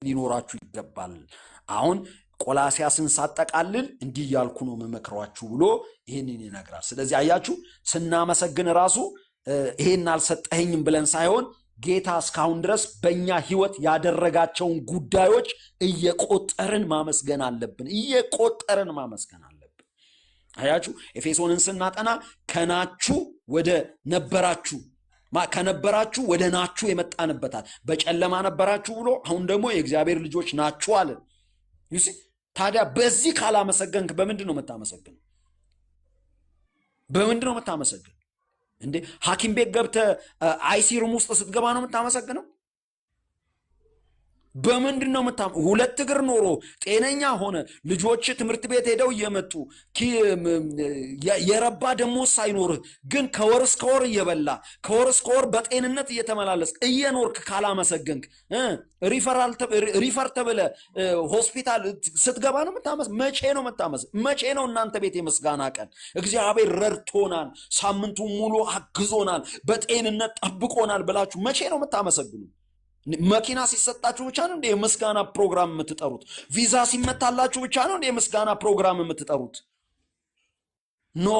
ሊኖራችሁ ይገባል። አሁን ቆላሲያስን ሳጠቃልል እንዲህ እያልኩ ነው የምመክሯችሁ ብሎ ይህንን ይነግራል። ስለዚህ አያችሁ፣ ስናመሰግን ራሱ ይሄን አልሰጠኸኝም ብለን ሳይሆን ጌታ እስካሁን ድረስ በእኛ ሕይወት ያደረጋቸውን ጉዳዮች እየቆጠርን ማመስገን አለብን። እየቆጠርን ማመስገን አለብን። አያችሁ፣ ኤፌሶንን ስናጠና ከናችሁ ወደ ነበራችሁ፣ ከነበራችሁ ወደ ናችሁ የመጣንበታል። በጨለማ ነበራችሁ ብሎ አሁን ደግሞ የእግዚአብሔር ልጆች ናችሁ አለን። You see፣ ታዲያ በዚህ ካላመሰገንክ በምንድን ነው የምታመሰግነው? በምንድን ነው የምታመሰግነው? እንዴ፣ ሐኪም ቤት ገብተህ ICU room ውስጥ ስትገባ ነው የምታመሰግነው? በምንድን ነው ሁለት እግር ኖሮ፣ ጤነኛ ሆነ፣ ልጆች ትምህርት ቤት ሄደው እየመጡ፣ የረባ ደሞዝ ሳይኖርህ ግን ከወር እስከ ወር እየበላ፣ ከወር እስከ ወር በጤንነት እየተመላለስክ እየኖርክ ካላመሰገንክ refer ተብለህ ሆስፒታል ስትገባ ነው የምታመስ መቼ ነው የምታመስ? መቼ ነው እናንተ ቤት የምስጋና ቀን? እግዚአብሔር ረድቶናል፣ ሳምንቱን ሙሉ አግዞናል፣ በጤንነት ጠብቆናል ብላችሁ መቼ ነው የምታመሰግኑ? መኪና ሲሰጣችሁ ብቻ ነው እንዴ የምስጋና ፕሮግራም የምትጠሩት? ቪዛ ሲመታላችሁ ብቻ ነው እንዴ የምስጋና ፕሮግራም የምትጠሩት? No፣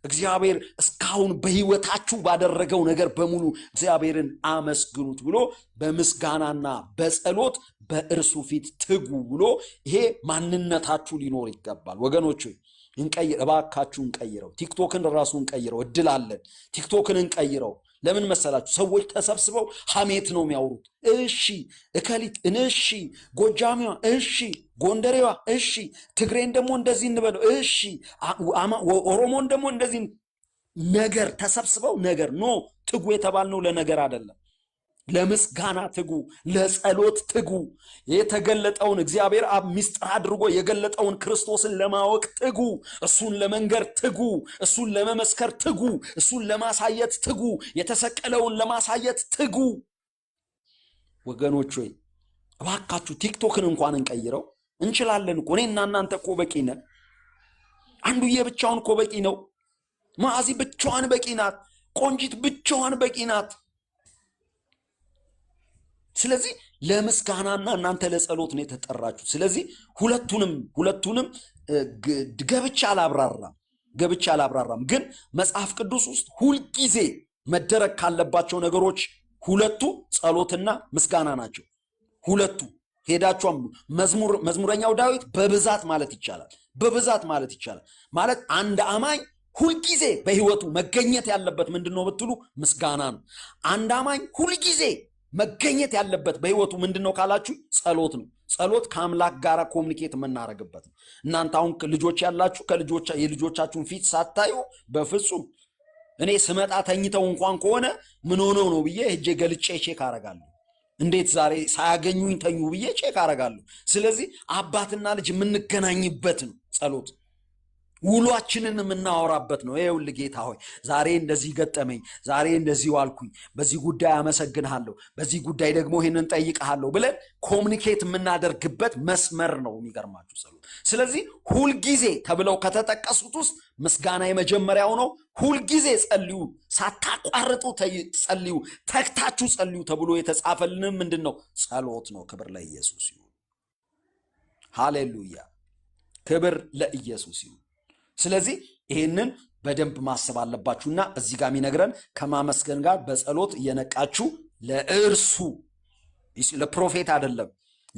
እግዚአብሔር እስካሁን በህይወታችሁ ባደረገው ነገር በሙሉ እግዚአብሔርን አመስግኑት ብሎ በምስጋናና በጸሎት በእርሱ ፊት ትጉ ብሎ ይሄ ማንነታችሁ ሊኖር ይገባል። ወገኖች ሆይ፣ እንቀይር፣ እባካችሁ እንቀይረው። ቲክቶክን ራሱ እንቀይረው። እድል አለን። ቲክቶክን እንቀይረው። ለምን መሰላችሁ? ሰዎች ተሰብስበው ሐሜት ነው የሚያወሩት። እሺ እከሊት፣ እሺ ጎጃሚዋ፣ እሺ ጎንደሬዋ፣ እሺ ትግሬን ደግሞ እንደዚህ እንበለው፣ እሺ ኦሮሞን ደግሞ እንደዚህ ነገር ተሰብስበው ነገር። No፣ ትጉ የተባልነው ለነገር አይደለም። ለምስጋና ትጉ፣ ለጸሎት ትጉ። የተገለጠውን፣ እግዚአብሔር አብ ምስጢር አድርጎ የገለጠውን ክርስቶስን ለማወቅ ትጉ። እሱን ለመንገር ትጉ። እሱን ለመመስከር ትጉ። እሱን ለማሳየት ትጉ። የተሰቀለውን ለማሳየት ትጉ። ወገኖች ሆይ፣ እባካችሁ ቲክቶክን እንኳን እንቀይረው። እንችላለን እኮ፣ እኔና እናንተ እኮ በቂ ነን። አንዱዬ ብቻውን እኮ በቂ ነው። ማዕዚ ብቻዋን በቂ ናት። ቆንጂት ብቻዋን በቂ ናት። ስለዚህ ለምስጋናና እናንተ ለጸሎት ነው የተጠራችሁ። ስለዚህ ሁለቱንም ገብቼ አላብራራም። ግን መጽሐፍ ቅዱስ ውስጥ ሁልጊዜ መደረግ ካለባቸው ነገሮች ሁለቱ ጸሎትና ምስጋና ናቸው። ሁለቱ ሄዳችሁ አንብቡ። መዝሙረኛው ዳዊት በብዛት ማለት ይቻላል ማለት አንድ አማኝ ሁልጊዜ በህይወቱ መገኘት ያለበት ምንድን ነው ብትሉ ምስጋና ነው። አንድ አማኝ ሁልጊዜ መገኘት ያለበት በህይወቱ ምንድን ነው ካላችሁ ጸሎት ነው። ጸሎት ከአምላክ ጋር communicate የምናደርግበት ነው። እናንተ አሁን ልጆች ያላችሁ የልጆቻችሁን ፊት ሳታዩ በፍጹም፣ እኔ ስመጣ ተኝተው እንኳን ከሆነ ምን ሆነው ነው ብዬ ሄጄ ገልጬ check አደርጋለሁ። እንዴት ዛሬ ሳያገኙኝ ተኙ ብዬ check አደርጋለሁ። ስለዚህ አባትና ልጅ የምንገናኝበት ነው ጸሎት። ውሏችንን የምናወራበት ነው። ይኸውልህ ጌታ ሆይ፣ ዛሬ እንደዚህ ገጠመኝ፣ ዛሬ እንደዚህ ዋልኩኝ፣ በዚህ ጉዳይ አመሰግንሃለሁ፣ በዚህ ጉዳይ ደግሞ ይህንን ጠይቅሃለሁ ብለን communicate የምናደርግበት መስመር ነው። የሚገርማችሁ ጸሎት። ስለዚህ ሁልጊዜ ተብለው ከተጠቀሱት ውስጥ ምስጋና የመጀመሪያው ነው። ሁልጊዜ ጸልዩ፣ ሳታቋርጡ ጸልዩ፣ ተግታችሁ ጸልዩ ተብሎ የተጻፈልንም ምንድን ነው? ጸሎት ነው። ክብር ለኢየሱስ ይሁን። ሃሌሉያ! ክብር ለኢየሱስ ይሁን። ስለዚህ ይሄንን በደንብ ማሰብ አለባችሁና እዚህ ጋር የሚነግረን ከማመስገን ጋር በጸሎት እየነቃችሁ ለእርሱ፣ ለ prophet አይደለም፣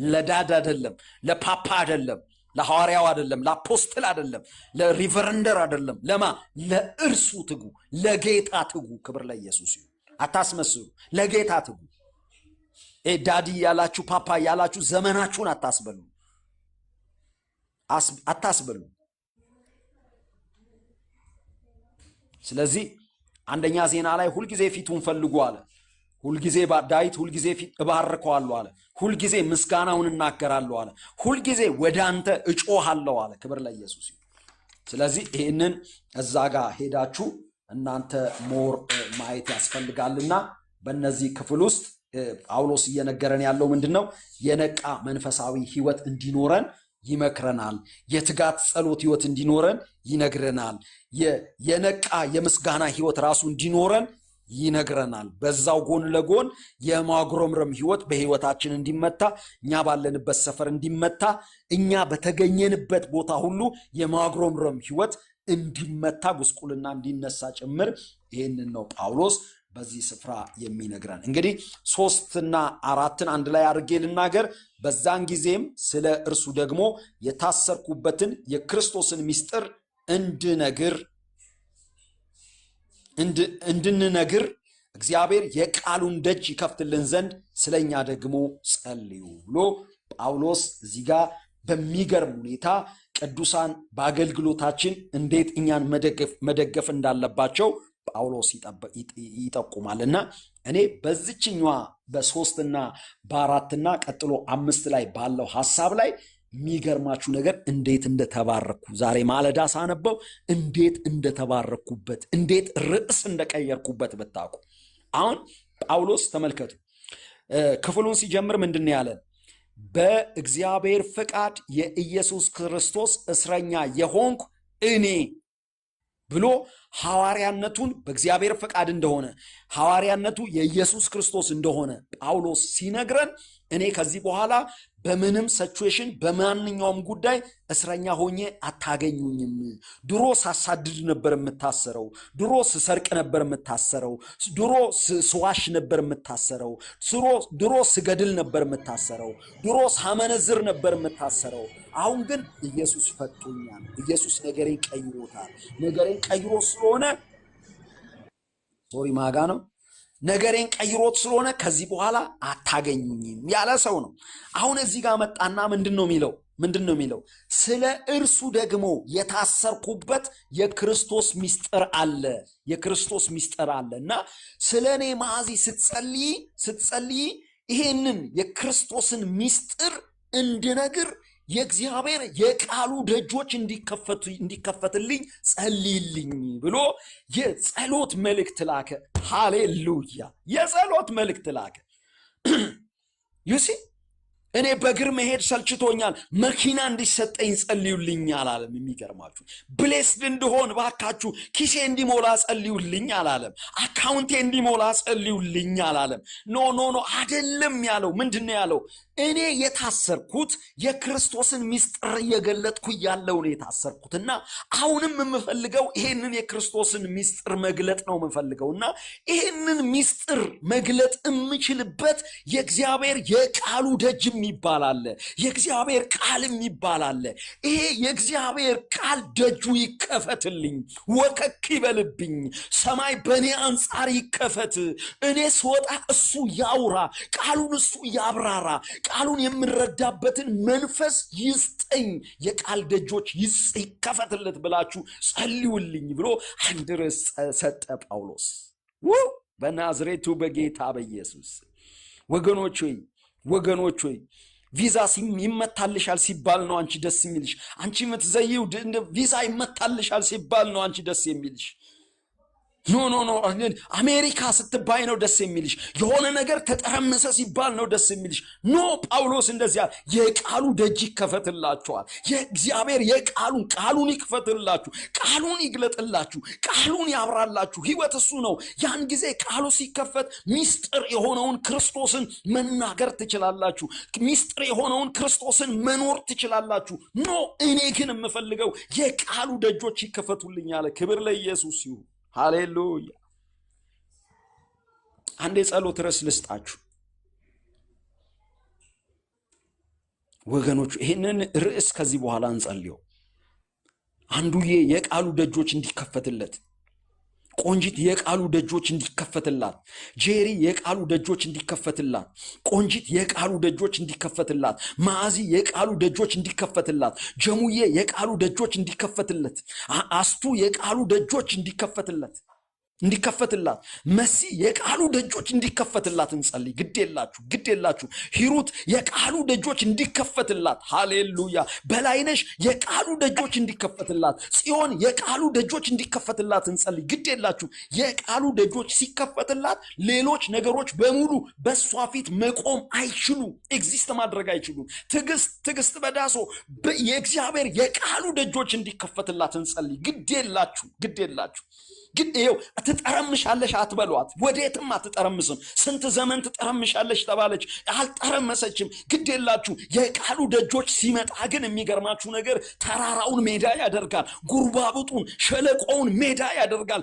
ለ dad አይደለም፣ ለፓፓ አይደለም፣ ለሐዋርያው አይደለም፣ ለ apostle አይደለም፣ ለሪቨረንደር አይደለም፣ ለማ? ለእርሱ ትጉ፣ ለጌታ ትጉ። ክብር ለኢየሱስ ይሁን። አታስመስሉ፣ ለጌታ ትጉ። Daddy እያላችሁ፣ ፓፓ እያላችሁ ዘመናችሁን አታስበሉ፣ አታስበሉ። ስለዚህ አንደኛ ዜና ላይ ሁልጊዜ ፊቱን ፈልጉ አለ። ሁልጊዜ ዳዊት ሁልጊዜ ፊት እባርከዋለሁ አለ። ሁልጊዜ ምስጋናውን እናገራለሁ አለ። ሁልጊዜ ወደ አንተ እጮሃለሁ አለ። ክብር ለኢየሱስ ይሁን። ስለዚህ ይህንን እዛ ጋር ሄዳችሁ እናንተ more ማየት ያስፈልጋልና በእነዚህ ክፍል ውስጥ ጳውሎስ እየነገረን ያለው ምንድን ነው? የነቃ መንፈሳዊ ሕይወት እንዲኖረን ይመክረናል። የትጋት ጸሎት ሕይወት እንዲኖረን ይነግረናል። የነቃ የምስጋና ሕይወት ራሱ እንዲኖረን ይነግረናል። በዛው ጎን ለጎን የማጉረምረም ህይወት በህይወታችን እንዲመታ፣ እኛ ባለንበት ሰፈር እንዲመታ፣ እኛ በተገኘንበት ቦታ ሁሉ የማጉረምረም ህይወት እንዲመታ፣ ጉስቁልና እንዲነሳ ጭምር ይህንን ነው ጳውሎስ በዚህ ስፍራ የሚነግረን። እንግዲህ 3ና 4ን አንድ ላይ አድርጌ ልናገር። በዛን ጊዜም ስለ እርሱ ደግሞ የታሰርኩበትን የክርስቶስን ምስጢር እንድንነግር እግዚአብሔር የቃሉን ደጅ ይከፍትልን ዘንድ ስለኛ ደግሞ ጸልዩ ብሎ ጳውሎስ እዚህ ጋር በሚገርም ሁኔታ ቅዱሳን በአገልግሎታችን እንዴት እኛን መደገፍ እንዳለባቸው ጳውሎስ ይጠቁማል። እና እኔ በዚችኛዋ በ3ና በ4ና ቀጥሎ 5 ላይ ባለው ሐሳብ ላይ የሚገርማችሁ ነገር እንዴት እንደተባረኩ ዛሬ ማለዳ ሳነበው እንዴት እንደተባረኩበት፣ እንዴት ርዕስ እንደቀየርኩበት ብታውቁ። አሁን ጳውሎስ ተመልከቱ፣ ክፍሉን ሲጀምር ምንድን ያለን? በእግዚአብሔር ፍቃድ የኢየሱስ ክርስቶስ እስረኛ የሆንኩ እኔ ብሎ ሐዋርያነቱን በእግዚአብሔር ፈቃድ እንደሆነ፣ ሐዋርያነቱ የኢየሱስ ክርስቶስ እንደሆነ ጳውሎስ ሲነግረን፣ እኔ ከዚህ በኋላ በምንም situation በማንኛውም ጉዳይ እስረኛ ሆኜ አታገኙኝም። ድሮ ሳሳድድ ነበር የምታሰረው፣ ድሮ ስሰርቅ ነበር የምታሰረው፣ ድሮ ስዋሽ ነበር የምታሰረው፣ ድሮ ስገድል ነበር የምታሰረው፣ ድሮ ሳመነዝር ነበር የምታሰረው። አሁን ግን ኢየሱስ ፈቶኛል። ኢየሱስ ነገሬን ቀይሮታል። ነገሬን ቀይሮ ስለሆነ፣ sorry፣ ማጋ ነው፣ ነገሬን ቀይሮት ስለሆነ ከዚህ በኋላ አታገኙኝም ያለ ሰው ነው። አሁን እዚህ ጋር መጣና ምንድን ነው የሚለው? ምንድን ነው የሚለው? ስለ እርሱ ደግሞ የታሰርኩበት የክርስቶስ ሚስጥር አለ። የክርስቶስ ሚስጥር አለ እና ስለ እኔ ማዕዚ ስትጸልይ ይሄንን የክርስቶስን ሚስጥር እንድነግር የእግዚአብሔር የቃሉ ደጆች እንዲከፈትልኝ ጸልይልኝ ብሎ የጸሎት መልእክት ላከ። ሃሌሉያ! የጸሎት መልእክት ላከ። You see፣ እኔ በእግር መሄድ ሰልችቶኛል፣ መኪና እንዲሰጠኝ ጸልዩልኝ አላለም። የሚገርማችሁ blessed እንድሆን ባካችሁ ኪሴ እንዲሞላ ጸልዩልኝ አላለም። Account ኤ እንዲሞላ ጸልዩልኝ አላለም። No, no, no፣ አደለም ያለው። ምንድን ነው ያለው? እኔ የታሰርኩት የክርስቶስን ሚስጥር እየገለጥኩ እያለው ነው የታሰርኩት እና አሁንም የምፈልገው ይሄንን የክርስቶስን ሚስጥር መግለጥ ነው የምፈልገው እና ይሄንን ሚስጥር መግለጥ የምችልበት የእግዚአብሔር የቃሉ ደጅ የሚባል አለ። የእግዚአብሔር ቃል የሚባል አለ። ይሄ የእግዚአብሔር ቃል ደጁ ይከፈትልኝ፣ ወከክ ይበልብኝ፣ ሰማይ በእኔ አንጻር ይከፈት። እኔ ስወጣ እሱ ያውራ፣ ቃሉን እሱ ያብራራ፣ ቃሉን የምረዳበትን መንፈስ ይስጠኝ፣ የቃል ደጆች ይከፈትለት ብላችሁ ጸልዩልኝ ብሎ አንድ ርዕስ ሰጠ ጳውሎስ። በናዝሬቱ በጌታ በኢየሱስ። ወገኖች ሆይ፣ ወገኖች ሆይ፣ ቪዛ ይመታልሻል ሲባል ነው አንቺ ደስ የሚልሽ። አንቺ የምትዘይው ቪዛ ይመታልሻል ሲባል ነው አንቺ ደስ የሚልሽ። No, no, no፣ አሜሪካ ስትባይ ነው ደስ የሚልሽ። የሆነ ነገር ተጠረመሰ ሲባል ነው ደስ የሚልሽ። No፣ ጳውሎስ እንደዚያ የቃሉ ደጅ ይከፈትላችኋል። የእግዚአብሔር የቃሉን ቃሉን ይክፈትላችሁ፣ ቃሉን ይግለጥላችሁ፣ ቃሉን ያብራላችሁ። ህይወት እሱ ነው። ያን ጊዜ ቃሉ ሲከፈት ሚስጥር የሆነውን ክርስቶስን መናገር ትችላላችሁ። ሚስጥር የሆነውን ክርስቶስን መኖር ትችላላችሁ። No፣ እኔ ግን የምፈልገው የቃሉ ደጆች ይከፈቱልኝ አለ። ክብር ለኢየሱስ ይሁን። ሃሌሉያ። አንድ የጸሎት ርዕስ ልስጣችሁ ወገኖቹ። ይህንን ርዕስ ከዚህ በኋላ እንጸልየው። አንዱዬ የቃሉ ደጆች እንዲከፈትለት፣ ቆንጂት የቃሉ ደጆች እንዲከፈትላት፣ ጄሪ የቃሉ ደጆች እንዲከፈትላት፣ ቆንጂት የቃሉ ደጆች እንዲከፈትላት፣ ማዕዚ የቃሉ ደጆች እንዲከፈትላት፣ ጀሙዬ የቃሉ ደጆች እንዲከፈትለት፣ አስቱ የቃሉ ደጆች እንዲከፈትላት፣ መሲ የቃሉ ደጆች እንዲከፈትላት እንጸልይ። ግድ የላችሁ፣ ግድ የላችሁ። ሂሩት የቃሉ ደጆች እንዲከፈትላት፣ ሃሌሉያ። በላይነሽ የቃሉ ደጆች እንዲከፈትላት፣ ጽዮን የቃሉ ደጆች እንዲከፈትላት እንጸልይ። ግድ የላችሁ። የቃሉ ደጆች ሲከፈትላት ሌሎች ነገሮች በሙሉ በእሷ ፊት መቆም አይችሉም፣ exist ማድረግ አይችሉም። ትዕግስት፣ ትዕግስት በዳሶ የእግዚአብሔር የቃሉ ደጆች እንዲከፈትላት እንጸልይ። ግድ የላችሁ፣ ግድ የላችሁ። ግን ይኸው ትጠረምሻለሽ አትበሏት። ወዴትም አትጠረምስም። ስንት ዘመን ትጠረምሻለሽ ተባለች፣ አልጠረመሰችም። ግድ የላችሁ። የቃሉ ደጆች ሲመጣ ግን የሚገርማችሁ ነገር ተራራውን ሜዳ ያደርጋል። ጉርባብጡን ሸለቆውን ሜዳ ያደርጋል።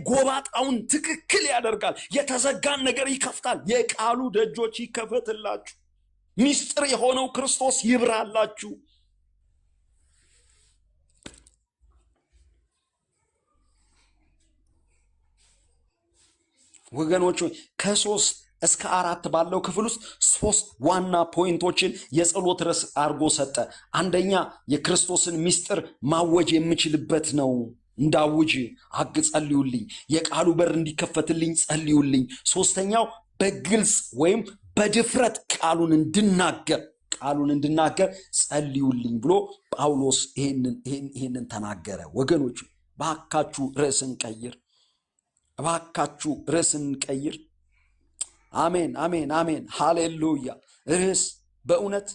ጎባጣውን ትክክል ያደርጋል። የተዘጋን ነገር ይከፍታል። የቃሉ ደጆች ይከፈትላችሁ። ሚስጥር የሆነው ክርስቶስ ይብራላችሁ። ወገኖች ከ3 እስከ 4 ባለው ክፍል ውስጥ 3 ዋና point ኦችን የጸሎት ርዕስ አድርጎ ሰጠ። አንደኛ የክርስቶስን ሚስጥር ማወጅ የምችልበት ነው። እንዳውጅ ጸልዩልኝ። የቃሉ በር እንዲከፈትልኝ ጸልዩልኝ። ሶስተኛው በግልጽ ወይም በድፍረት ቃሉን እንድናገር ጸልዩልኝ ብሎ ጳውሎስ ይሄንን ተናገረ። ወገኖች እባካችሁ ርዕስን ቀይር። እባካችሁ ርዕስን ቀይር። አሜን አሜን አሜን፣ ሃሌሉያ። ርዕስ በእውነት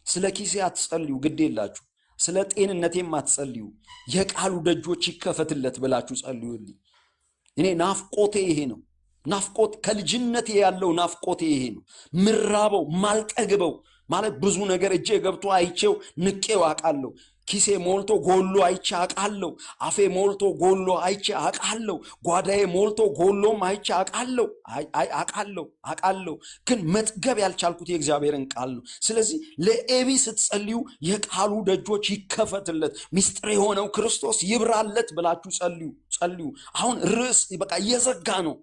ስለ ኪሴ አትጸልዩ፣ ግድ የላችሁ። ስለ ጤንነቴም አትጸልዩ። የቃሉ ደጆች ይከፈትለት ብላችሁ ጸልዩልኝ። እኔ ናፍቆቴ ይሄ ነው። ናፍቆት ከልጅነቴ ያለው ናፍቆቴ ይሄ ነው። ምራበው ማልጠግበው ማለት ብዙ ነገር እጄ ገብቶ አይቼው ንቄው አውቃለሁ። ኪሴ ሞልቶ ጎሎ አይቼ አውቃለሁ። አፌ ሞልቶ ጎሎ አይቼ አውቃለሁ። ጓዳዬ ሞልቶ ጎሎም አይቼ አውቃለሁ አውቃለሁ። ግን መጥገብ ያልቻልኩት የእግዚአብሔርን ቃል ነው። ስለዚህ ለኤቢ ስትጸልዩ የቃሉ ደጆች ይከፈትለት፣ ሚስጥር የሆነው ክርስቶስ ይብራለት ብላችሁ ጸልዩ። አሁን ርዕስ በቃ እየዘጋ ነው።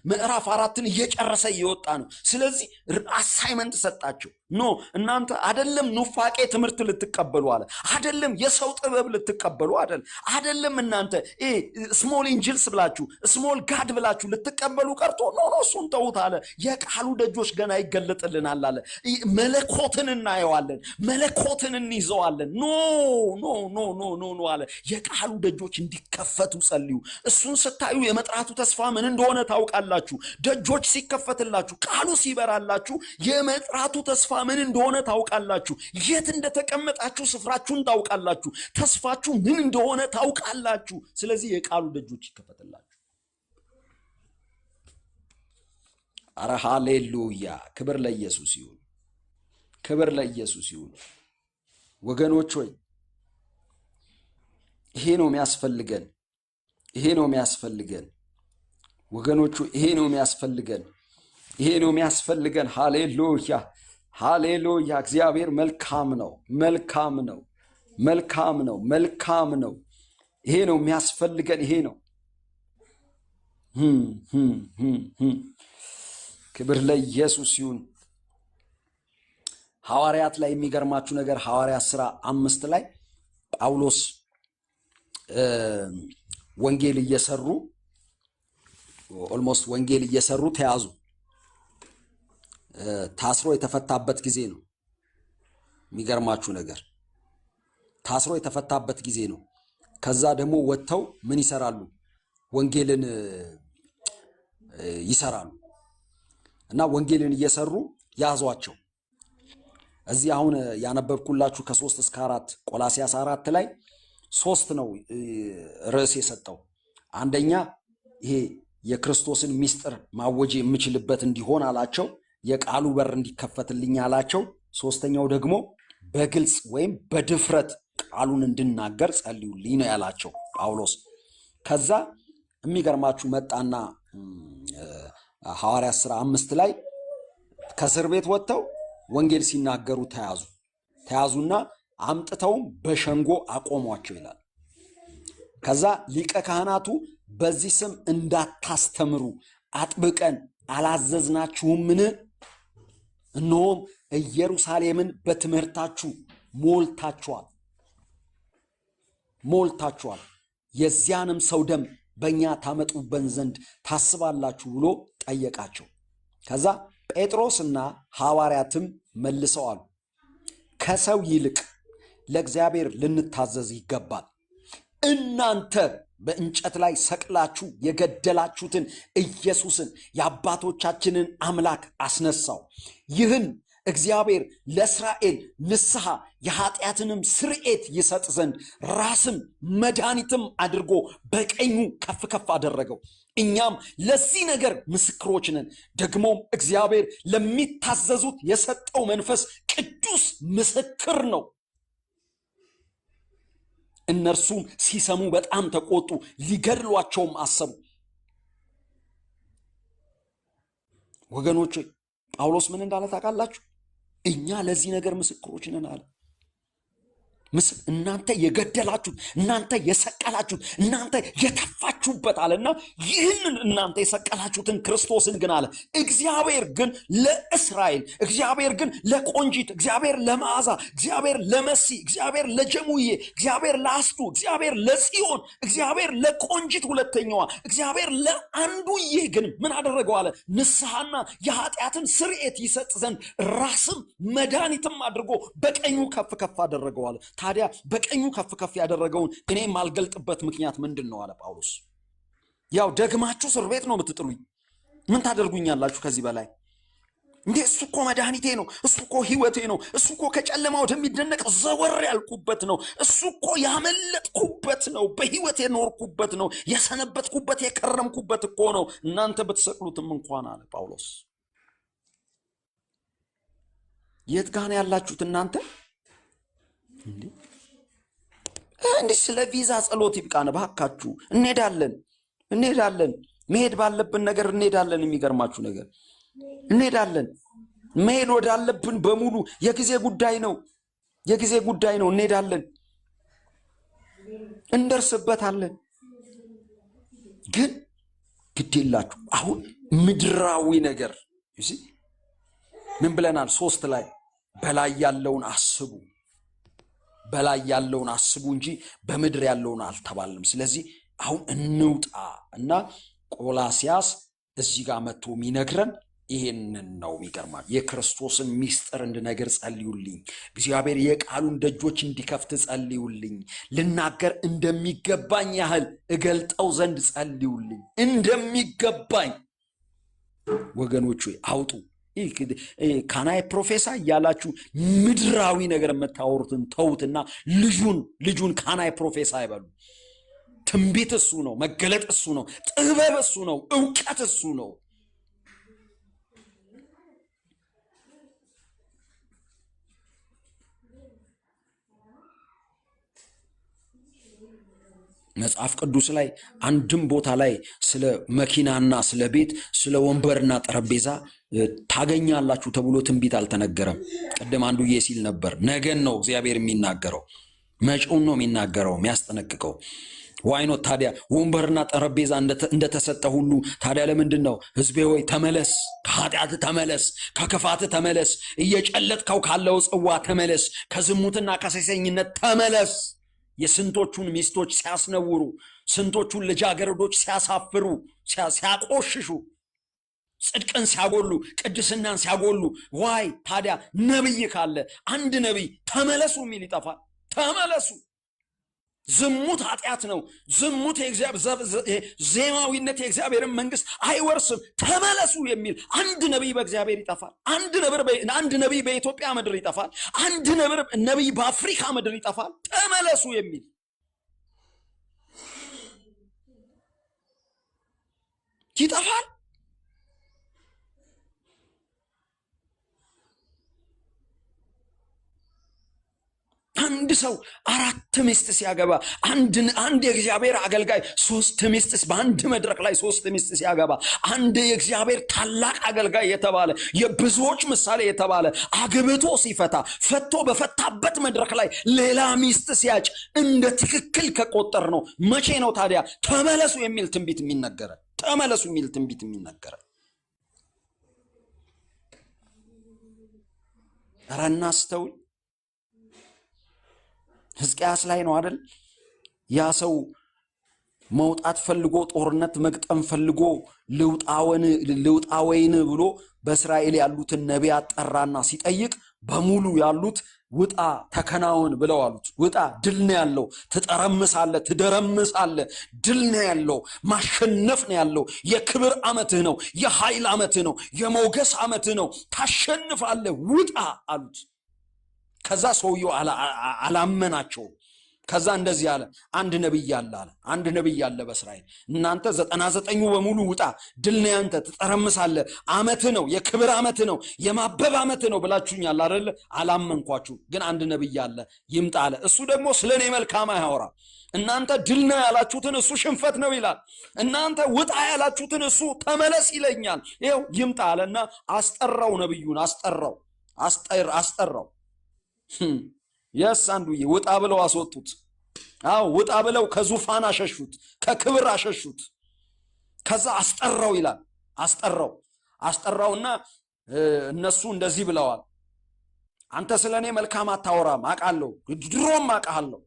ምዕራፍ 4ን እየጨረሰ እየወጣ ነው። ስለዚህ assignment ሰጣቸው። No እናንተ አይደለም ኑፋቄ ትምህርት ልትቀበሉ አለ፣ አይደለም የሰው ጥበብ ልትቀበሉ አይደለም እናንተ small angels ብላችሁ small god ብላችሁ ልትቀበሉ ቀርቶ no no እሱን ተውት አለ። የቃሉ ደጆች ገና ይገለጥልናል አለ። መለኮትን እናየዋለን፣ መለኮትን እንይዘዋለን። No no no no no no አለ። የቃሉ ደጆች እንዲከፈቱ ጸልዩ። እሱን ስታዩ የመጥራቱ ተስፋ ምን እንደሆነ ታውቃላችሁ። ደጆች ሲከፈትላችሁ፣ ቃሉ ሲበራላችሁ የመጥራቱ ተስፋ ምን እንደሆነ ታውቃላችሁ። የት እንደተቀመጣችሁ ስፍራችሁን ታውቃላችሁ። ተስፋችሁ ምን እንደሆነ ታውቃላችሁ። ስለዚህ የቃሉ ደጆች ይከፈትላችሁ። አረ ሃሌሉያ! ክብር ለኢየሱስ ይሁን። ክብር ለኢየሱስ ይሁን። ወገኖች ሆይ ይሄ ነው የሚያስፈልገን። ይሄ ነው የሚያስፈልገን። ወገኖቹ ይሄ ነው የሚያስፈልገን። ይሄ ነው የሚያስፈልገን። ሃሌሉያ ሃሌሉያ! እግዚአብሔር መልካም ነው፣ መልካም ነው፣ መልካም ነው፣ መልካም ነው። ይሄ ነው የሚያስፈልገን። ይሄ ነው። ክብር ለኢየሱስ ይሁን። ሐዋርያት ላይ የሚገርማችሁ ነገር ሐዋርያት ሥራ 5 ላይ ጳውሎስ ወንጌል እየሰሩ almost ወንጌል እየሰሩ ተያዙ። ታስሮ የተፈታበት ጊዜ ነው። የሚገርማችሁ ነገር ታስሮ የተፈታበት ጊዜ ነው። ከዛ ደግሞ ወጥተው ምን ይሰራሉ? ወንጌልን ይሰራሉ። እና ወንጌልን እየሰሩ ያዟቸው። እዚህ አሁን ያነበብኩላችሁ ከ3 እስከ 4 ቆላስይስ 4 ላይ 3 ነው ርዕስ የሰጠው። አንደኛ ይሄ የክርስቶስን ሚስጥር ማወጅ የምችልበት እንዲሆን አላቸው። የቃሉ በር እንዲከፈትልኝ አላቸው። ሶስተኛው ደግሞ በግልጽ ወይም በድፍረት ቃሉን እንድናገር ጸልዩልኝ ነው ያላቸው ጳውሎስ። ከዛ የሚገርማችሁ መጣና ሐዋርያት ሥራ 5 ላይ ከእስር ቤት ወጥተው ወንጌል ሲናገሩ ተያዙ። ተያዙና አምጥተውም በሸንጎ አቆሟቸው ይላል። ከዛ ሊቀ ካህናቱ በዚህ ስም እንዳታስተምሩ አጥብቀን አላዘዝናችሁምን? እነሆም ኢየሩሳሌምን በትምህርታችሁ ሞልታችኋል፣ የዚያንም ሰው ደም በእኛ ታመጡበን ዘንድ ታስባላችሁ ብሎ ጠየቃቸው። ከዛ ጴጥሮስና ሐዋርያትም መልሰው አሉ፣ ከሰው ይልቅ ለእግዚአብሔር ልንታዘዝ ይገባል። እናንተ በእንጨት ላይ ሰቅላችሁ የገደላችሁትን ኢየሱስን የአባቶቻችንን አምላክ አስነሳው። ይህን እግዚአብሔር ለእስራኤል ንስሐ የኃጢአትንም ስርየት ይሰጥ ዘንድ ራስም መድኃኒትም አድርጎ በቀኙ ከፍ ከፍ አደረገው። እኛም ለዚህ ነገር ምስክሮች ነን። ደግሞም እግዚአብሔር ለሚታዘዙት የሰጠው መንፈስ ቅዱስ ምስክር ነው። እነርሱም ሲሰሙ በጣም ተቆጡ፣ ሊገድሏቸውም አሰቡ። ወገኖች ጳውሎስ ምን እንዳለ ታውቃላችሁ? እኛ ለዚህ ነገር ምስክሮች ነን አለ። እናንተ የገደላችሁት፣ እናንተ የሰቀላችሁት፣ እናንተ የተፋችሁበት አለና ይህንን እናንተ የሰቀላችሁትን ክርስቶስን ግን አለ እግዚአብሔር ግን ለእስራኤል፣ እግዚአብሔር ግን ለቆንጂት፣ እግዚአብሔር ለመዓዛ፣ እግዚአብሔር ለመሲ፣ እግዚአብሔር ለጀሙዬ፣ እግዚአብሔር ለአስቱ፣ እግዚአብሔር ለጽዮን፣ እግዚአብሔር ለቆንጂት ሁለተኛዋ፣ እግዚአብሔር ለአንዱዬ ግን ምን አደረገው አለ? ንስሐና የኃጢአትን ስርየት ይሰጥ ዘንድ ራስም መድኃኒትም አድርጎ በቀኙ ከፍ ከፍ አደረገው አለ። ታዲያ በቀኙ ከፍ ከፍ ያደረገውን እኔ የማልገልጥበት ምክንያት ምንድን ነው አለ ጳውሎስ። ያው ደግማችሁ እስር ቤት ነው የምትጥሉኝ። ምን ታደርጉኛላችሁ ከዚህ በላይ? እንዴ እሱ እኮ መድኃኒቴ ነው፣ እሱ እኮ ሕይወቴ ነው፣ እሱ እኮ ከጨለማ ወደሚደነቅ ዘወር ያልኩበት ነው፣ እሱ እኮ ያመለጥኩበት ነው፣ በሕይወት የኖርኩበት ነው፣ የሰነበትኩበት የከረምኩበት እኮ ነው። እናንተ ብትሰቅሉትም እንኳን አለ ጳውሎስ። የት ጋር ነው ያላችሁት እናንተ? እንዴ ስለ ቪዛ ጸሎት ይብቃን እባካችሁ። እንሄዳለን እንሄዳለን፣ መሄድ ባለብን ነገር እንሄዳለን። የሚገርማችሁ ነገር እንሄዳለን፣ መሄድ ወዳለብን በሙሉ የጊዜ ጉዳይ ነው፣ የጊዜ ጉዳይ ነው። እንሄዳለን፣ እንደርስበታለን። ግን ግድ የላችሁ አሁን ምድራዊ ነገር ምን ብለናል? 3 ላይ በላይ ያለውን አስቡ፣ በላይ ያለውን አስቡ እንጂ በምድር ያለውን አልተባልንም። ስለዚህ አሁን እንውጣ እና ቆላሲያስ እዚህ ጋር መጥቶ የሚነግረን ይሄንን ነው። የሚገርማል የክርስቶስን ሚስጥር እንድነግር ጸልዩልኝ። እግዚአብሔር የቃሉን ደጆች እንዲከፍት ጸልዩልኝ። ልናገር እንደሚገባኝ ያህል እገልጠው ዘንድ ጸልዩልኝ። እንደሚገባኝ ወገኖች አውጡ። Can I prophesy እያላችሁ ምድራዊ ነገር የምታወሩትን ተውትና ልጁን can I prophesy አይበሉ። ትንቢት እሱ ነው፣ መገለጥ እሱ ነው፣ ጥበብ እሱ ነው፣ እውቀት እሱ ነው። መጽሐፍ ቅዱስ ላይ አንድም ቦታ ላይ ስለ መኪናና ስለ ቤት ስለ ወንበርና ጠረጴዛ ታገኛላችሁ ተብሎ ትንቢት አልተነገረም። ቅድም አንዱዬ ሲል ነበር። ነገን ነው እግዚአብሔር የሚናገረው፣ መጪውን ነው የሚናገረው፣ የሚያስጠነቅቀው። Why not ታዲያ ወንበርና ጠረጴዛ እንደተሰጠ ሁሉ ታዲያ ለምንድን ነው ሕዝቤ ሆይ ተመለስ፣ ከኃጢአት ተመለስ፣ ከክፋት ተመለስ፣ እየጨለጥከው ካለው ጽዋ ተመለስ፣ ከዝሙትና ከሴሰኝነት ተመለስ። የስንቶቹን ሚስቶች ሲያስነውሩ፣ ስንቶቹን ልጃገረዶች ሲያሳፍሩ፣ ሲያቆሽሹ፣ ጽድቅን ሲያጎሉ፣ ቅድስናን ሲያጎሉ፣ why ታዲያ ነብይ ካለ አንድ ነብይ ተመለሱ የሚል ይጠፋል? ተመለሱ። ዝሙት ኃጢአት ነው። ዝሙት ዜማዊነት የእግዚአብሔርን መንግስት አይወርስም። ተመለሱ የሚል አንድ ነብይ በእግዚአብሔር ይጠፋል? አንድ ነብይ በኢትዮጵያ ምድር ይጠፋል? አንድ ነብይ በአፍሪካ ምድር ይጠፋል? ተመለሱ የሚል ይጠፋል? አንድ ሰው 4 ሚስት ሲያገባ፣ አንድ የእግዚአብሔር አገልጋይ 3 ሚስት በአንድ መድረክ ላይ 3 ሚስት ሲያገባ፣ አንድ የእግዚአብሔር ታላቅ አገልጋይ የተባለ የብዙዎች ምሳሌ የተባለ አግብቶ ሲፈታ፣ ፈቶ በፈታበት መድረክ ላይ ሌላ ሚስት ሲያጭ እንደ ትክክል ከቆጠር ነው መቼ ነው ታዲያ ተመለሱ የሚል ትንቢት የሚነገረ? ተመለሱ የሚል ትንቢት የሚነገረ? ኧረ እናስተውል። ሕዝቅያስ ላይ ነው አይደል? ያ ሰው መውጣት ፈልጎ ጦርነት መግጠም ፈልጎ ልውጣ ወይን ብሎ በእስራኤል ያሉትን ነቢያት ጠራና ሲጠይቅ በሙሉ ያሉት ውጣ ተከናወን ብለው አሉት። ውጣ ድል ነው ያለው፣ ትጠረምሳለህ፣ ትደረምሳለህ። ድል ነው ያለው፣ ማሸነፍ ነው ያለው። የክብር ዓመትህ ነው፣ የኃይል ዓመትህ ነው፣ የሞገስ ዓመትህ ነው፣ ታሸንፋለህ፣ ውጣ አሉት። ከዛ ሰውየው አላመናቸውም። ከዛ እንደዚህ አለ፣ አንድ ነቢይ አለ አለ፣ አንድ ነቢይ አለ በእስራኤል። እናንተ 99ኙ በሙሉ ውጣ፣ ድል ነው ያንተ፣ ትጠረምሳለህ፣ ዓመትህ ነው፣ የክብር ዓመትህ ነው፣ የማበብ ዓመትህ ነው ብላችሁኛል አይደለ? አላመንኳችሁ። ግን አንድ ነቢይ አለ ይምጣ አለ። እሱ ደግሞ ስለ እኔ መልካም አያወራ። እናንተ ድል ነው ያላችሁትን እሱ ሽንፈት ነው ይላል። እናንተ ውጣ ያላችሁትን እሱ ተመለስ ይለኛል። ይኸው ይምጣ አለና አስጠራው፣ ነቢዩን አስጠራው፣ አስጠራው። Yes አንዱዬ ውጣ ብለው አስወጡት። አዎ ውጣ ብለው ከዙፋን አሸሹት፣ ከክብር አሸሹት። ከዛ አስጠራው ይላል። አስጠራው አስጠራውና እነሱ እንደዚህ ብለዋል፣ አንተ ስለ እኔ መልካም አታወራም፣ አውቃለሁ፣ ድሮም አውቃለሁ።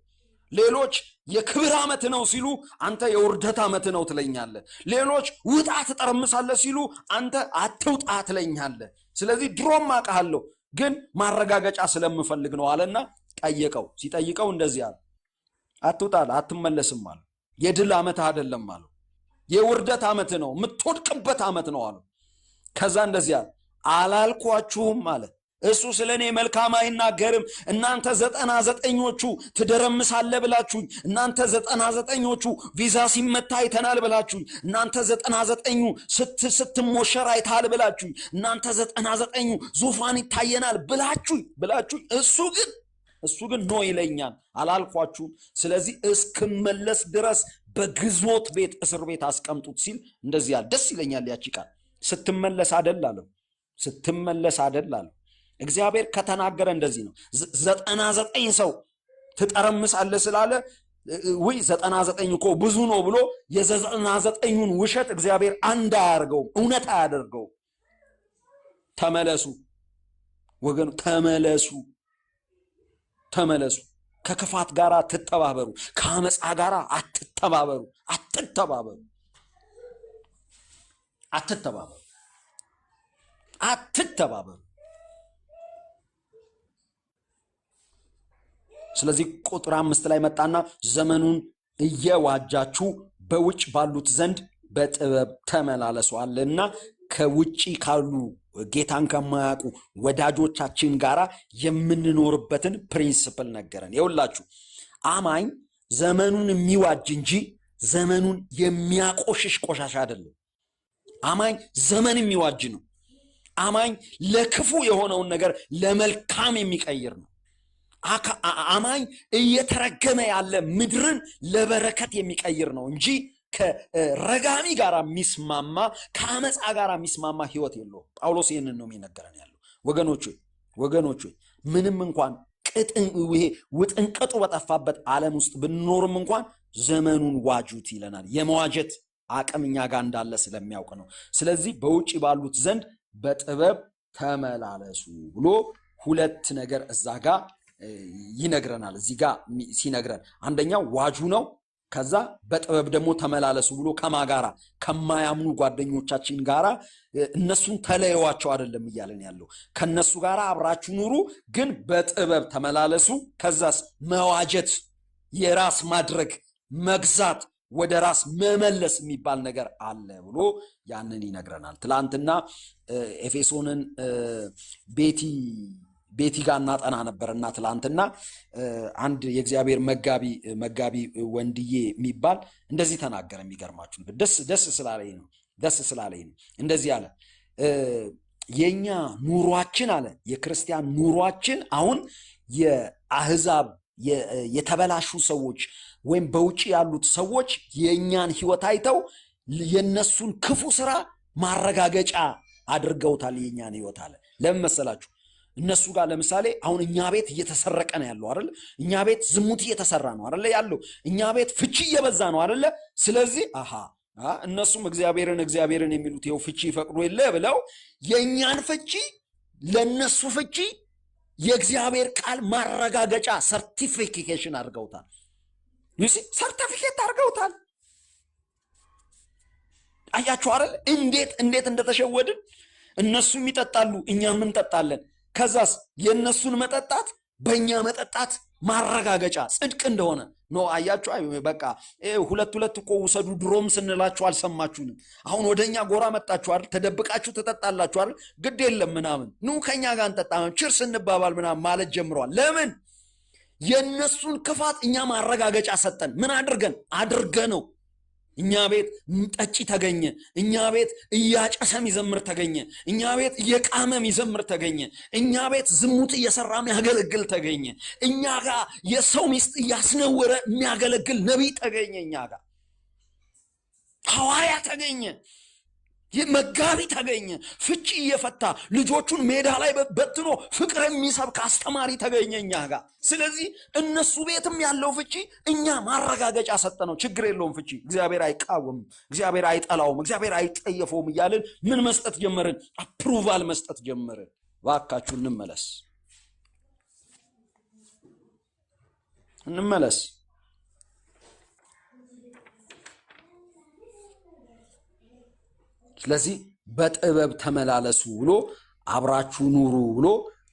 ሌሎች የክብር ዓመት ነው ሲሉ አንተ የውርደት ዓመት ነው ትለኛለህ። ሌሎች ውጣ ትጠረምሳለህ ሲሉ አንተ አትውጣ ትለኛለህ። ስለዚህ ድሮም አውቃለሁ፣ ግን ማረጋገጫ ስለምፈልግ ነው አለና ጠየቀው። ሲጠይቀው እንደዚህ አለ፣ አትውጣ አትመለስም አለ። የድል ዓመት አይደለም አለው፣ የውርደት ዓመት ነው፣ የምትወድቅበት ዓመት ነው አለው። ከዛ እንደዚህ አለ፣ አላልኳችሁም አለ። እሱ ስለ እኔ መልካም አይናገርም። እናንተ 99ኞቹ ትደረምሳለህ ብላችሁኝ፣ እናንተ 99ኞቹ ቪዛ ሲመታ አይተናል ብላችሁኝ፣ እናንተ 99ኙ ስትሞሸር አይተሃል ብላችሁኝ፣ እናንተ 99ኙ ዙፋን ይታየናል ብላችሁኝ ብላችሁኝ፣ እሱ ግን no ይለኛል፣ አላልኳችሁም። ስለዚህ እስክመለስ ድረስ በግዞት ቤት እስር ቤት አስቀምጡት ሲል እንደዚህ አለ። ደስ ይለኛል ያቺ ቃል። ስትመለስ አደል አለው፣ ስትመለስ አደል አለው። እግዚአብሔር ከተናገረ እንደዚህ ነው። 99 ሰው ትጠረምሳለህ ስላለ ውይ 99 እኮ ብዙ ነው ብሎ የ99ኙን ውሸት እግዚአብሔር አንድ አያደርገውም፣ እውነት አያደርገውም። ተመለሱ ወገኑ፣ ተመለሱ፣ ተመለሱ። ከክፋት ጋር አትተባበሩ፣ ከአመፃ ጋር አትተባበሩ፣ አትተባበሩ፣ አትተባበሩ፣ አትተባበሩ። ስለዚህ ቁጥር 5 ላይ መጣና ዘመኑን እየዋጃችሁ በውጭ ባሉት ዘንድ በጥበብ ተመላለሱ አለና ከውጭ ካሉ ጌታን ከማያውቁ ወዳጆቻችን ጋራ የምንኖርበትን principle ነገረን። ይኸውላችሁ አማኝ ዘመኑን የሚዋጅ እንጂ ዘመኑን የሚያቆሽሽ ቆሻሻ አይደለም። አማኝ ዘመን የሚዋጅ ነው። አማኝ ለክፉ የሆነውን ነገር ለመልካም የሚቀይር ነው። አማኝ እየተረገመ ያለ ምድርን ለበረከት የሚቀይር ነው እንጂ ከረጋሚ ጋር የሚስማማ ከአመፃ ጋር የሚስማማ ህይወት የለውም። ጳውሎስ ይህንን ነው የሚነገረን ያለው። ወገኖች ወገኖች፣ ምንም እንኳን ይሄ ውጥንቅጡ በጠፋበት ዓለም ውስጥ ብንኖርም እንኳን ዘመኑን ዋጁት ይለናል። የመዋጀት አቅም እኛ ጋር እንዳለ ስለሚያውቅ ነው። ስለዚህ በውጭ ባሉት ዘንድ በጥበብ ተመላለሱ ብሎ ሁለት ነገር እዛ ጋር ይነግረናል። እዚህ ጋር ሲነግረን አንደኛው ዋጁ ነው። ከዛ በጥበብ ደግሞ ተመላለሱ ብሎ ከማጋራ ከማያምኑ ጓደኞቻችን ጋራ እነሱን ተለየዋቸው አይደለም እያለን ያለው፣ ከነሱ ጋራ አብራችሁ ኑሩ፣ ግን በጥበብ ተመላለሱ። ከዛስ መዋጀት፣ የራስ ማድረግ፣ መግዛት፣ ወደ ራስ መመለስ የሚባል ነገር አለ ብሎ ያንን ይነግረናል። ትላንትና ኤፌሶንን ቤቲ ጋር እናጠና ነበርና ትላንትና አንድ የእግዚአብሔር መጋቢ ወንድዬ የሚባል እንደዚህ ተናገረ። የሚገርማችሁ ነገር ደስ ደስ ስላለኝ ነው፣ ደስ ስላለኝ ነው። እንደዚህ አለ፣ የኛ ኑሯችን አለ፣ የክርስቲያን ኑሯችን አሁን የአህዛብ የተበላሹ ሰዎች ወይም በውጭ ያሉት ሰዎች የኛን ህይወት አይተው የነሱን ክፉ ስራ ማረጋገጫ አድርገውታል የኛን ህይወት አለ። ለምን መሰላችሁ? እነሱ ጋር ለምሳሌ አሁን እኛ ቤት እየተሰረቀ ነው ያለው አይደለ? እኛ ቤት ዝሙት እየተሰራ ነው አይደለ ያለው? እኛ ቤት ፍቺ እየበዛ ነው አይደለ? ስለዚህ አሃ እነሱም እግዚአብሔርን እግዚአብሔርን የሚሉት ይኸው ፍቺ ይፈቅዱ የለ ብለው የእኛን ፍቺ ለእነሱ ፍቺ የእግዚአብሔር ቃል ማረጋገጫ certification አድርገውታል። You see ሰርቲፊኬት አድርገውታል። አያችሁ አይደል? እንዴት እንዴት እንደተሸወድን። እነሱም ይጠጣሉ፣ እኛም እንጠጣለን። ከዛስ የእነሱን መጠጣት በእኛ መጠጣት ማረጋገጫ ጽድቅ እንደሆነ no አያችሁ። አይ በቃ ሁለት ሁለት እኮ ውሰዱ ድሮም ስንላችሁ አልሰማችሁንም። አሁን ወደኛ ጎራ መጣችሁ አይደል? ተደብቃችሁ ትጠጣላችሁ አይደል? ግድ የለም ምናምን ኑ ከኛ ጋር እንጠጣ cheers እንባባል ምናምን ማለት ጀምረዋል። ለምን? የእነሱን ክፋት እኛ ማረጋገጫ ሰጠን። ምን አድርገን አድርገ ነው እኛ ቤት ጠጪ ተገኘ። እኛ ቤት እያጨሰ የሚዘምር ተገኘ። እኛ ቤት እየቃመ የሚዘምር ተገኘ። እኛ ቤት ዝሙት እየሰራ የሚያገለግል ተገኘ። እኛ ጋር የሰው ሚስት እያስነወረ የሚያገለግል ነቢይ ተገኘ። እኛ ጋር ሐዋርያ ተገኘ። መጋቢ ተገኘ። ፍቺ እየፈታ ልጆቹን ሜዳ ላይ በትኖ ፍቅር የሚሰብክ አስተማሪ ተገኘ እኛ ጋር። ስለዚህ እነሱ ቤትም ያለው ፍቺ እኛ ማረጋገጫ ሰጠነው። ችግር የለውም ፍቺ፣ እግዚአብሔር አይቃወምም፣ እግዚአብሔር አይጠላውም፣ እግዚአብሔር አይጠየፈውም እያልን ምን መስጠት ጀመርን? approval መስጠት ጀመርን። እባካችሁ እንመለስ፣ እንመለስ። ስለዚህ በጥበብ ተመላለሱ ብሎ አብራችሁ ኑሩ ብሎ፣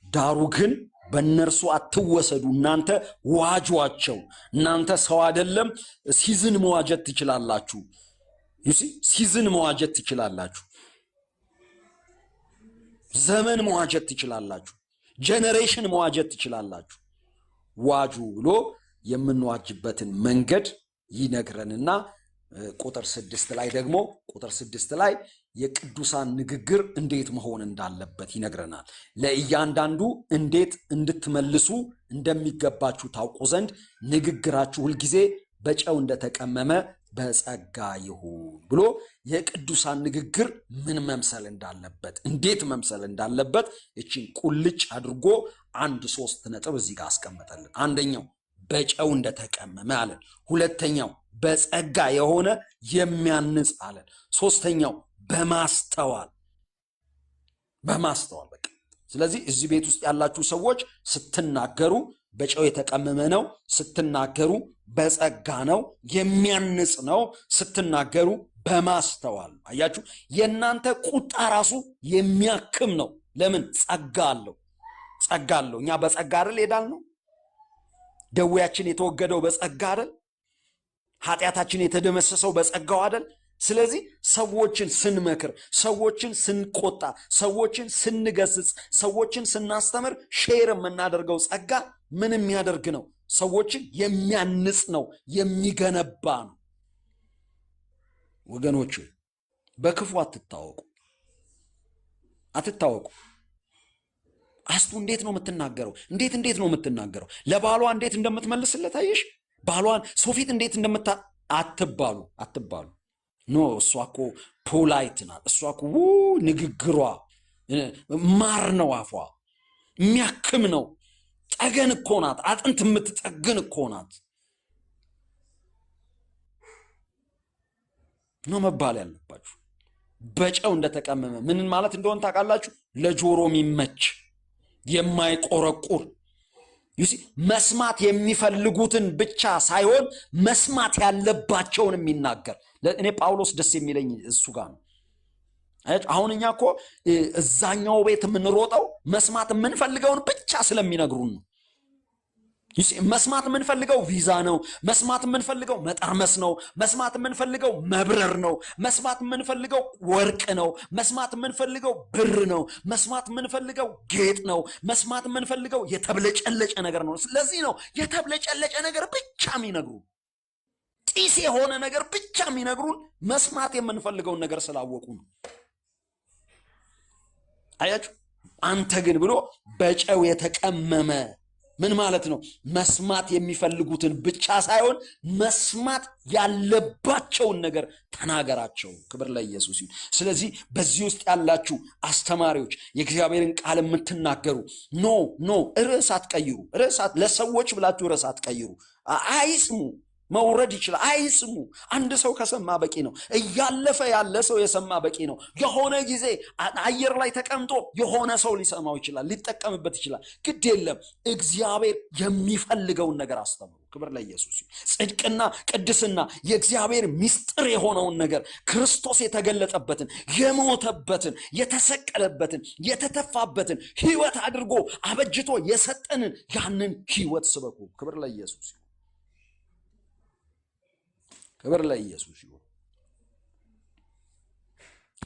ዳሩ ግን በእነርሱ አትወሰዱ፣ እናንተ ዋጇቸው። እናንተ ሰው አይደለም season መዋጀት ትችላላችሁ። You see season መዋጀት ትችላላችሁ። ዘመን መዋጀት ትችላላችሁ። generation መዋጀት ትችላላችሁ። ዋጁ ብሎ የምንዋጅበትን መንገድ ይነግረንና ቁጥር 6 ላይ ደግሞ ቁጥር 6 ላይ የቅዱሳን ንግግር እንዴት መሆን እንዳለበት ይነግረናል። ለእያንዳንዱ እንዴት እንድትመልሱ እንደሚገባችሁ ታውቁ ዘንድ ንግግራችሁ ሁልጊዜ በጨው እንደተቀመመ በጸጋ ይሁን ብሎ የቅዱሳን ንግግር ምን መምሰል እንዳለበት እንዴት መምሰል እንዳለበት እቺን ቁልጭ አድርጎ አንድ 3 ነጥብ እዚህ ጋር አስቀመጠልን። አንደኛው በጨው እንደተቀመመ አለን። ሁለተኛው በጸጋ የሆነ የሚያንጽ አለን። ሶስተኛው በማስተዋል በማስተዋል በቃ። ስለዚህ እዚህ ቤት ውስጥ ያላችሁ ሰዎች ስትናገሩ በጨው የተቀመመ ነው፣ ስትናገሩ በጸጋ ነው፣ የሚያንጽ ነው፣ ስትናገሩ በማስተዋል። አያችሁ፣ የእናንተ ቁጣ ራሱ የሚያክም ነው። ለምን? ጸጋ አለው፣ ጸጋ አለው። እኛ በጸጋ አይደል ሄዳል ነው? ደዌያችን የተወገደው በጸጋ አይደል? ኃጢአታችን የተደመሰሰው በጸጋው አይደል? ስለዚህ ሰዎችን ስንመክር፣ ሰዎችን ስንቆጣ፣ ሰዎችን ስንገስጽ፣ ሰዎችን ስናስተምር share የምናደርገው ጸጋ ምን የሚያደርግ ነው? ሰዎችን የሚያንጽ ነው፣ የሚገነባ ነው። ወገኖች በክፉ አትታወቁ፣ አትታወቁ። አስቱ እንዴት ነው የምትናገረው? እንዴት ነው የምትናገረው? ለባሏ እንዴት እንደምትመልስለት አየሽ? ባሏን ሰው ፊት እንዴት እንደምታ አትባሉ፣ አትባሉ። No እሷ እኮ polite ናት። እሷ እኮ ንግግሯ ማር ነው፣ አፏ የሚያክም ነው። ጠገን እኮ ናት፣ አጥንት የምትጠግን እኮ ናት ነው መባል ያለባችሁ። በጨው እንደተቀመመ ምንን ማለት እንደሆነ ታውቃላችሁ? ለጆሮ የሚመች የማይቆረቁር you see መስማት የሚፈልጉትን ብቻ ሳይሆን መስማት ያለባቸውን የሚናገር። እኔ ጳውሎስ ደስ የሚለኝ እሱ ጋር ነው። አሁን እኛ እኮ እዛኛው ቤት የምንሮጠው መስማት የምንፈልገውን ብቻ ስለሚነግሩን ነው። መስማት የምንፈልገው ቪዛ ነው። መስማት የምንፈልገው መጠርመስ ነው። መስማት የምንፈልገው መብረር ነው። መስማት የምንፈልገው ወርቅ ነው። መስማት የምንፈልገው ብር ነው። መስማት የምንፈልገው ጌጥ ነው። መስማት የምንፈልገው የተብለጨለጨ ነገር ነው። ስለዚህ ነው የተብለጨለጨ ነገር ብቻ የሚነግሩን፣ ጢስ የሆነ ነገር ብቻ የሚነግሩን መስማት የምንፈልገውን ነገር ስላወቁ ነው። አያችሁ? አንተ ግን ብሎ በጨው የተቀመመ ምን ማለት ነው? መስማት የሚፈልጉትን ብቻ ሳይሆን መስማት ያለባቸውን ነገር ተናገራቸው። ክብር ለኢየሱስ ይሁን። ስለዚህ በዚህ ውስጥ ያላችሁ አስተማሪዎች፣ የእግዚአብሔርን ቃል የምትናገሩ no no ርዕስ አትቀይሩ። ርዕስ ለሰዎች ብላችሁ ርዕስ አትቀይሩ። አይስሙ። መውረድ ይችላል። አይስሙ። አንድ ሰው ከሰማ በቂ ነው። እያለፈ ያለ ሰው የሰማ በቂ ነው። የሆነ ጊዜ አየር ላይ ተቀምጦ የሆነ ሰው ሊሰማው ይችላል፣ ሊጠቀምበት ይችላል። ግድ የለም፣ እግዚአብሔር የሚፈልገውን ነገር አስተምሩ። ክብር ለኢየሱስ ይሁን። ጽድቅና ቅድስና የእግዚአብሔር ምስጢር የሆነውን ነገር፣ ክርስቶስ የተገለጠበትን፣ የሞተበትን፣ የተሰቀለበትን፣ የተተፋበትን፣ ሕይወት አድርጎ አበጅቶ የሰጠንን ያንን ሕይወት ስበኩ። ክብር ለኢየሱስ ይሁን። ክብር ለኢየሱስ ይሁን።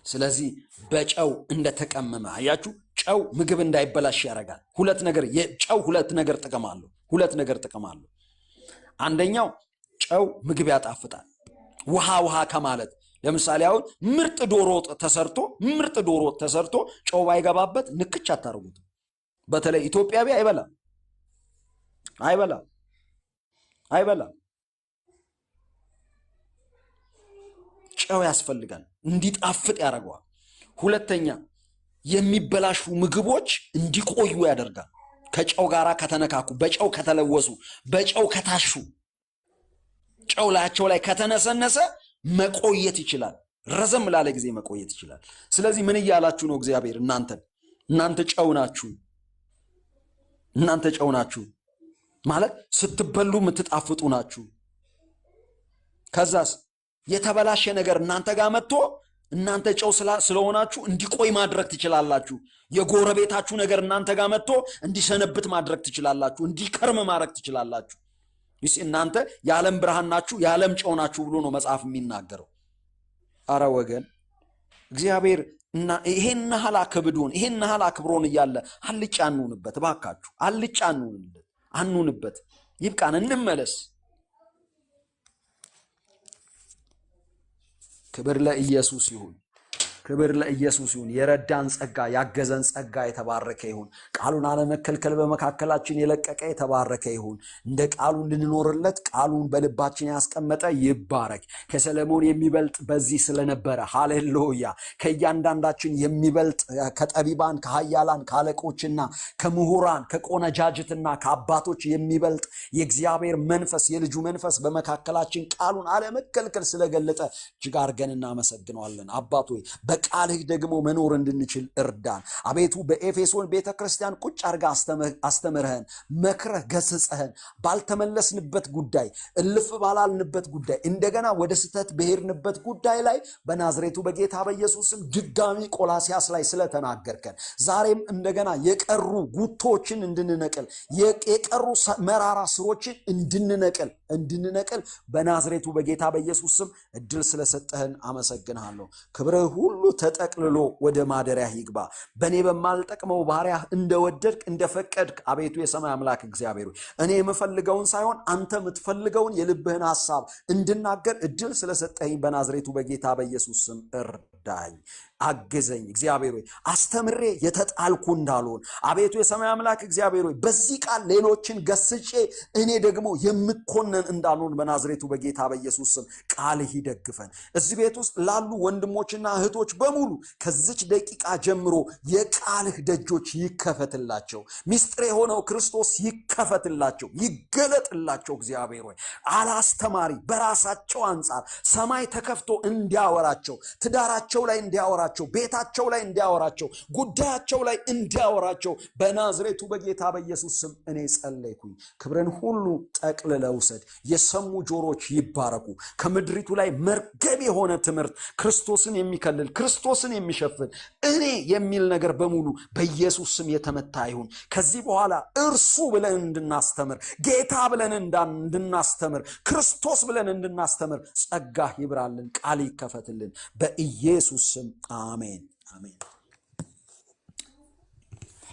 ስለዚህ በጨው እንደተቀመመ አያችሁ፣ ጨው ምግብ እንዳይበላሽ ያደርጋል። ሁለት ነገር ጨው ሁለት ነገር ጥቅም አለው። ሁለት ነገር ጥቅም አለው። አንደኛው ጨው ምግብ ያጣፍጣል። ውሃ ውሃ ከማለት፣ ለምሳሌ አሁን ምርጥ ዶሮ ወጥ ተሰርቶ ጨው ባይገባበት ንክች አታርጉትም። በተለይ ኢትዮጵያዊ አይበላም፣ አይበላም፣ አይበላም። ጨው ያስፈልጋል፣ እንዲጣፍጥ ያደርገዋል። ሁለተኛ የሚበላሹ ምግቦች እንዲቆዩ ያደርጋል። ከጨው ጋር ከተነካኩ፣ በጨው ከተለወሱ፣ በጨው ከታሹ፣ ጨው ላያቸው ላይ ከተነሰነሰ መቆየት ይችላል። ረዘም ላለ ጊዜ መቆየት ይችላል። ስለዚህ ምን እያላችሁ ነው? እግዚአብሔር እናንተን፣ እናንተ ጨው ናችሁ፣ እናንተ ጨው ናችሁ ማለት ስትበሉ የምትጣፍጡ ናችሁ። ከዛስ የተበላሸ ነገር እናንተ ጋር መጥቶ እናንተ ጨው ስለሆናችሁ እንዲቆይ ማድረግ ትችላላችሁ። የጎረቤታችሁ ነገር እናንተ ጋር መጥቶ እንዲሰነብት ማድረግ ትችላላችሁ። እንዲከርም ማድረግ ትችላላችሁ። ይስ እናንተ የዓለም ብርሃን ናችሁ፣ የዓለም ጨው ናችሁ ብሎ ነው መጽሐፍ የሚናገረው። አረ ወገን፣ እግዚአብሔር እና ይሄን ያህል አክብዶን፣ ይሄን ያህል አክብሮን እያለ አልጫ አንሁንበት፣ እባካችሁ አልጫ አንሁንበት፣ አንሁንበት። ይብቃን፣ እንመለስ። ክብር ለኢየሱስ ይሁን። ክብር ለኢየሱስ ይሁን። የረዳን ጸጋ፣ ያገዘን ጸጋ የተባረከ ይሁን። ቃሉን አለመከልከል በመካከላችን የለቀቀ የተባረከ ይሁን። እንደ ቃሉ እንድንኖርለት ቃሉን በልባችን ያስቀመጠ ይባረክ። ከሰለሞን የሚበልጥ በዚህ ስለነበረ ሃሌሉያ። ከእያንዳንዳችን የሚበልጥ፣ ከጠቢባን፣ ከኃያላን፣ ከአለቆችና ከምሁራን፣ ከቆነጃጅትና ከአባቶች የሚበልጥ የእግዚአብሔር መንፈስ፣ የልጁ መንፈስ በመካከላችን ቃሉን አለመከልከል ስለገለጠ እጅግ አድርገን እናመሰግነዋለን። አባት ሆይ፣ በቃልህ ደግሞ መኖር እንድንችል እርዳን። አቤቱ፣ በኤፌሶን ቤተ ክርስቲያን ቁጭ አድርገህ አስተምረህን፣ መክረህ ገስጸህን፣ ባልተመለስንበት ጉዳይ፣ እልፍ ባላልንበት ጉዳይ፣ እንደገና ወደ ስህተት በሄድንበት ጉዳይ ላይ በናዝሬቱ በጌታ በኢየሱስ ስም ድጋሚ ቆላሲያስ ላይ ስለተናገርከን፣ ዛሬም እንደገና የቀሩ ጉቶችን እንድንነቅል፣ የቀሩ መራራ ስሮችን እንድንነቅል በናዝሬቱ በጌታ በኢየሱስ ስም እድል ስለሰጠህን አመሰግንሃለሁ። ክብርህ ሁሉ ተጠቅልሎ ወደ ማደሪያህ ይግባ። በእኔ በማልጠቅመው ባሪያህ እንደወደድክ እንደፈቀድክ፣ አቤቱ የሰማይ አምላክ እግዚአብሔር ሆይ፣ እኔ የምፈልገውን ሳይሆን አንተ የምትፈልገውን የልብህን ሐሳብ እንድናገር እድል ስለሰጠኸኝ በናዝሬቱ በጌታ በኢየሱስ ስም እርዳኝ፣ አግዘኝ። እግዚአብሔር ሆይ፣ አስተምሬ የተጣልኩ እንዳልሆን፣ አቤቱ የሰማይ አምላክ እግዚአብሔር ሆይ፣ በዚህ ቃል ሌሎችን ገስጬ እኔ ደግሞ የምኮነን እንዳልሆን በናዝሬቱ በጌታ በኢየሱስ ስም ቃልህ ይደግፈን። እዚህ ቤት ውስጥ ላሉ ወንድሞችና እህቶች በሙሉ ከዚች ደቂቃ ጀምሮ የቃልህ ደጆች ይከፈትላቸው። ሚስጥር የሆነው ክርስቶስ ይከፈትላቸው፣ ይገለጥላቸው። እግዚአብሔር ሆይ፣ አላስተማሪ በራሳቸው አንጻር ሰማይ ተከፍቶ እንዲያወራቸው፣ ትዳራቸው ላይ እንዲያወራቸው፣ ቤታቸው ላይ እንዲያወራቸው፣ ጉዳያቸው ላይ እንዲያወራቸው በናዝሬቱ በጌታ በኢየሱስ ስም እኔ ጸለይኩኝ። ክብርን ሁሉ ጠቅልለህ ውሰድ። የሰሙ ጆሮች ይባረኩ። ከምድሪቱ ላይ መርገም የሆነ ትምህርት፣ ክርስቶስን የሚከልል፣ ክርስቶስን የሚሸፍን፣ እኔ የሚል ነገር በሙሉ በኢየሱስ ስም የተመታ ይሁን። ከዚህ በኋላ እርሱ ብለን እንድናስተምር፣ ጌታ ብለን እንድናስተምር፣ ክርስቶስ ብለን እንድናስተምር ጸጋህ ይብራልን፣ ቃል ይከፈትልን። በኢየሱስ ስም አሜን፣ አሜን።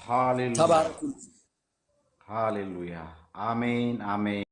ሃሌሉያ። ተባረኩ። ሃሌሉያ። አሜን፣ አሜን።